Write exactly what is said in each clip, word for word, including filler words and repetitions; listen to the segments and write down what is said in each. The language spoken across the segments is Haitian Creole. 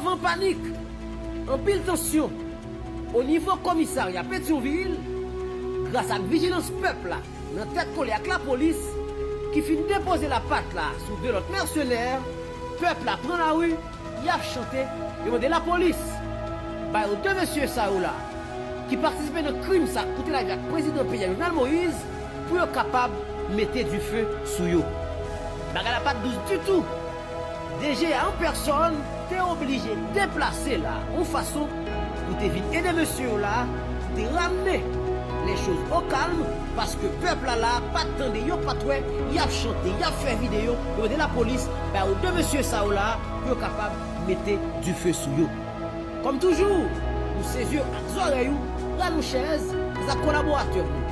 Mouvman panik, anpil tansyon o nivo komisarya Petyonvil, gras ak vijilans pèp la nan tèt kole ak lapolis ki fin depoze lapat la sou de lòt mèsenè, pèp la pran lari, y ap chante, yo mande lapolis ba yo de mesye sa yo la ki patisipe nan krim sa k koute lavi ak prezidan peyi a Jovenel Moïse pou yo kapab mete dife sou yo. Bagay la pa t dous ditou. D G A an pèsòn te oblije deplase la yon fason pou te vin ede mesye yo la, pou te ramne les choses au calme, paske pèp la la pa t tande, yo pa t wè, y ap chante, y ap fè videyo, yo mande lapolis ba yo de mesye sa yo la pou yo kapab mete dife sou yo. Kòm toujou, nou sezi ak zòrèy ou, rale yon chèz, gras ak kolaboratè nou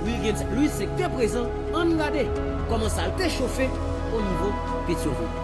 Wilgens Louis senk te prezan, ann gade kòman sa l te chofe o nivo Petyonvil.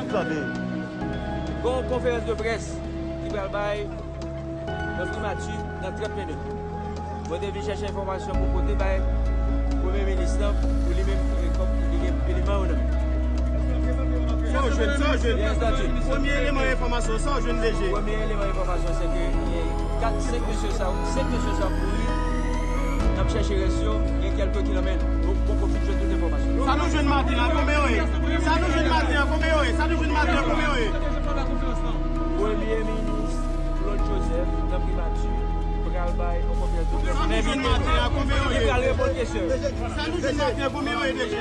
Tande. Gon konferans de près ki pral bay nan primati nan trant minit. Mwen te vin chèche enfòmasyon pou pote bay Premye Minis lan, pou li menm, e, kòm li gen eleman yo nan men. Sa w jwenn, sa w jwenn. Premye eleman enfòmasyon, sa w jwenn, D G? Premye eleman enfòmasyon, se ke, e, kat, senk mesye sa yo, senk mesye sa yo mouri n ap chèche rès yo, gen kèlke ki nan men nou. Nou poko fin jwenn tout enfòmasyon. Sa nou jwenn maten an, konbyen yo ye? Sa nou jwenn maten an, konbyen yo ye? Sa nou jwenn maten an, konbyen yo ye? Premye Minis Claude Joseph nan primati pral bay yon konferans de près. Sa nou jwenn maten an, konbyen yo ye? Li pral reponn kesyon yo. Sa nou jwenn maten an, konbyen yo ye, D G?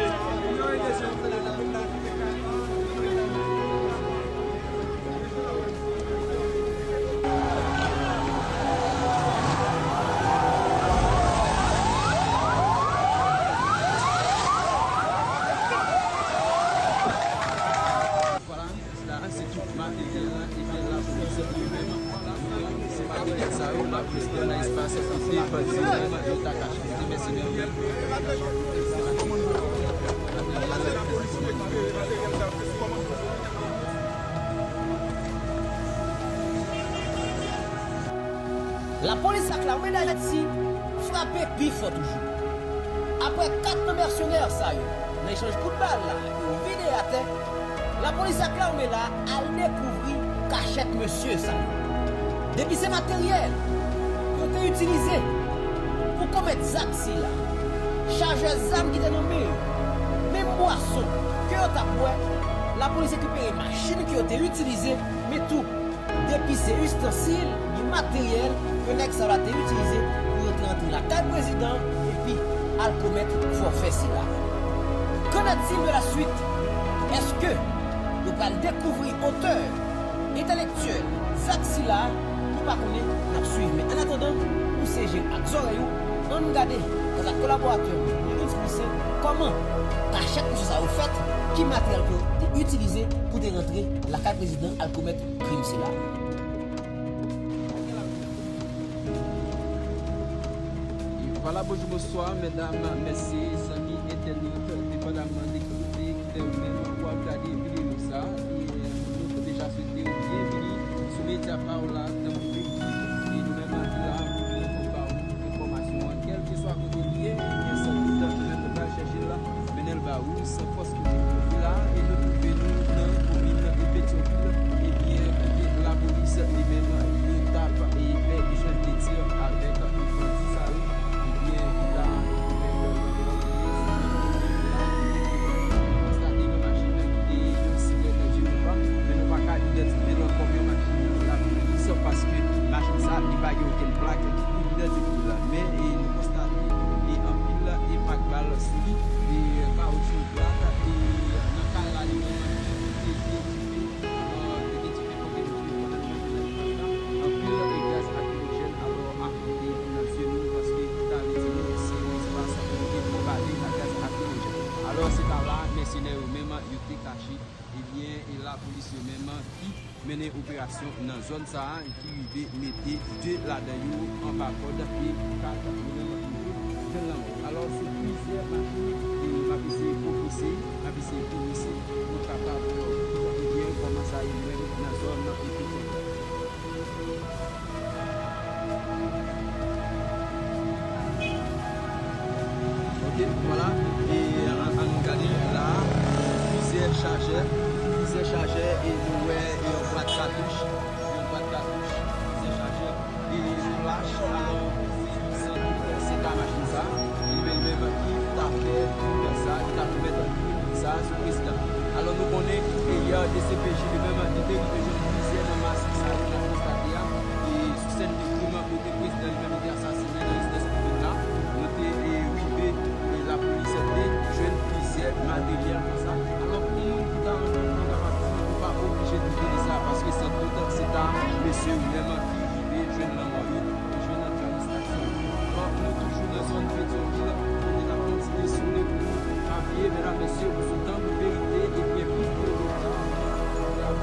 Polis ak lame Dayiti frape pi fò toujou. Apre kat nan mèsenè sa yo, nan echanj kout bal la, yo vide atè, lapolis ak lame la al dekouvri kachèt mesye sa yo. Depi se materyèl yo te itilize pou komèt zak sila, chajè zam ki te nan men yo, menm bwason ke yo t ap bwè, lapolis rekipere machin ke yo te itilize, men tou depi se istansil, ni materyèl ke nèg sa yo la te itilize pou yo te antre lakay prezidan epi al komèt fòfè sila. Qu'en est-il de la suite? Èske yo pral dekouvri otè entèlektyèl zak sila? Nou pa konnen, n ap swiv. Men annatandan, pou se je ak zòrèy ou, ann gade gras ak kolaboratè nou, Nils Poussin, kòman kachèt mesye sa yo fèt, ki materyèl ke yo te itilize pou te rantre lakay prezidan al komèt krim sila. E vwala, bonjou, bonswa, medam, mesye, zanmi entènot, depandamman de kote ki fè ou menm ou ap gade videyo sa. E, nou deja swete ou byenvini sou medya pa w la, tankou Big T V. E nou menm ki la pou nou ba ou enfòmasyon an, kèlkeswa kote li ye, ebyen, san dout, nou menm nou pral chèche l la, mennen l ba ou, san fòs kote. La, e nou twouve nou nan komin Petyonvil, ebyen, kote lapolis li menm, li t ap, e, fè echanj de tir avèk bandi sa yo, ebyen, ki ta konstate yon machin ki te yon silèt Jenova, men nou pa ka idantifye l kòm yon machin lapolis, paske machin sa, li pa gen okenn plak ki idantifye l. Men, e, nou konstate, e, anpil, e, pak bal sou li, e, kawotchou plat, e, nan kay la, li menm, te gen dife, e, te gen dife kote nou te pandan nou te nan espas la. Anpil, e, gaz lakrimojèn, alò, afwonte nan zye nou, paske ki ta vle di nou, se yon espas kote nou te bonbade ak gaz lakrimojèn. Alò, se pa la, mèsenè yo menm, yo te kache, ebyen, e lapolis yo menm ki mennen operasyon nan zòn sa a, ki rive mete de ladan yo anba kòd e kat yo menm rive jwenn lanmò. Alò, se plizyè machin e m ap eseye pwogrese, m ap eseye pwogrese pou nou kapab wè byen kòman sa ye menm nan zòn nan. Ok, vwala. E an, an nou gade la, plizyè chajè, plizyè chajè, e nou wè, e yon bwat katouch, yon bwat katouch, plizyè chajè, e yon lach, alò, san dout, se ta machin sa, li menm, menm ki ta fè krim sa, ki ta komèt krim sa sou prezidan. Alò, nou konnen, e yè, D C P J li menm, li te rive jwenn plizyè nan masik sa yo n ap konstate a, e sou sèn de krim, kote prezidan li menm te asasinen nan rezidans piblik la. Nou te, e, rive, e, lapolis te jwenn plizyè materyèl konsa. Alò, pou moun ki ta renmen, nou kapab di, ou pa oblije doute de sa, paske san dout, se ta mesye yo menm ki rive jwenn lanmò yo, jwenn arestasyon. Alò, nou toujou nan zòn Petyonvil, kote n ap kontinye sone pou nou apye, medam, mesye, pou sou tanbou verite, ebyen, pou pwogram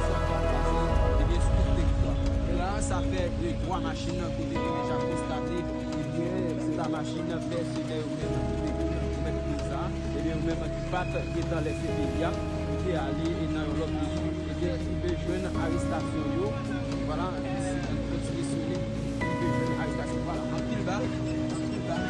sa k ap pase, ebyen, sou tout teritwa. E la, sa fè de twa machin kote nou deja konstate, ebyen, se ta machin mèsenè yo menm ki te vin komèt krim sa, ebyen, yo menm ki pa t gentan lèse peyi a, yo te ale e nan yon lòt peyi, ebyen, ki te jwenn arestasyon yo. Vwala, kontinye sone, ki te jwenn arestasyon. Vwala, anpil bal, anpil bal.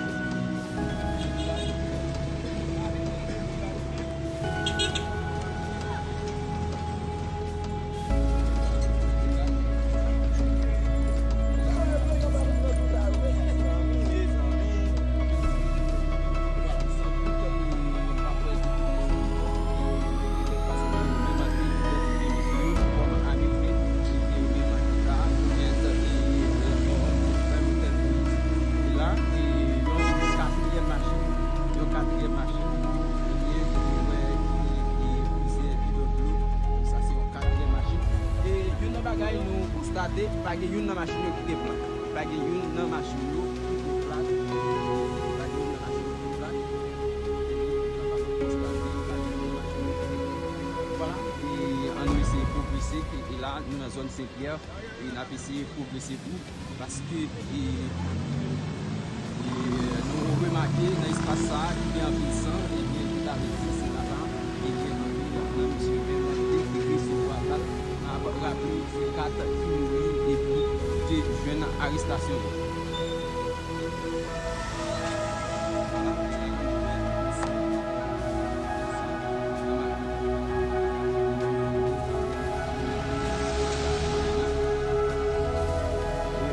Katriyèm machin, ebyen, nou wè ki gen plizyè bidon dlo. Sa se yon katriyèm machin. E youn nan bagay nou konstate, pa gen youn nan machin yo ki te plat. Pa gen youn nan machin yo ki te plat. Pa gen youn nan machin yo ki te plat. E nou kapab konstate, pa gen youn nan machin yo ki te plat. Vwala. E ann eseye pwogrese. E, e la, nou nan zòn Sen Pyè. E n ap eseye pwogrese pou, paske, e, e, nou remake nan espas sa a, ki gen anpil san, ebyen, ki ta vle di se la sa, e gen anpil nan mesye menm te resevwa kat. N ap raple, se kat ki mouri epi de jèn Estasyonnen.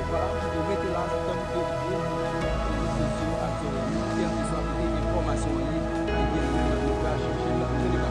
Vwala, ou rete la, tann ke yo, rezo sosyo ak zòrèy yo, kèlkeswa kote enfòmasyon an ye, ebyen, nou menm, nou pral chèche l, nou rele pa.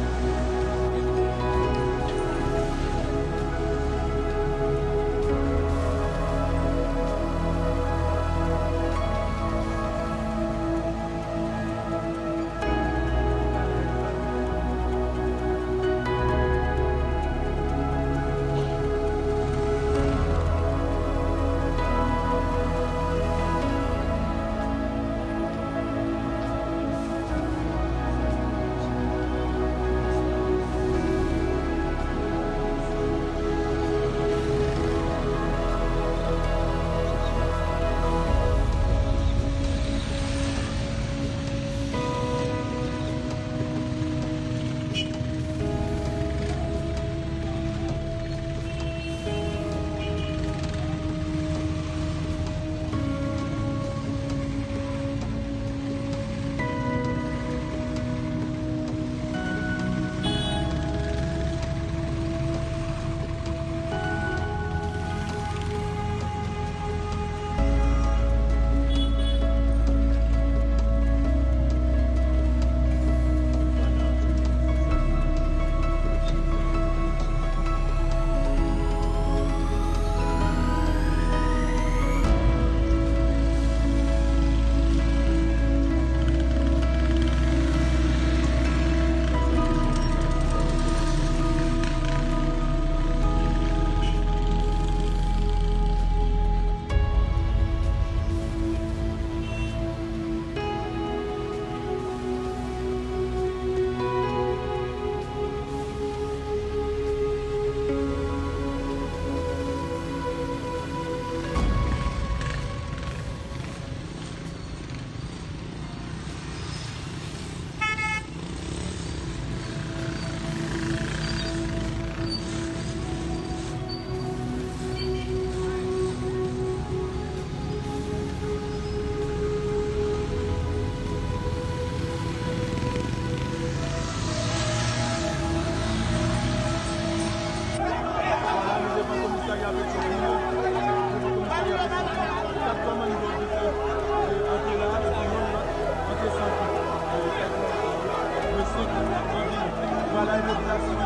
Vwala, nou devan komisarya Petyonvil. Devan komisarya Petyonvil. Kat fanm an nou vin antre la, epi yon lòt antre san kou. Yo senk anviwon. Vwala, e popilasyon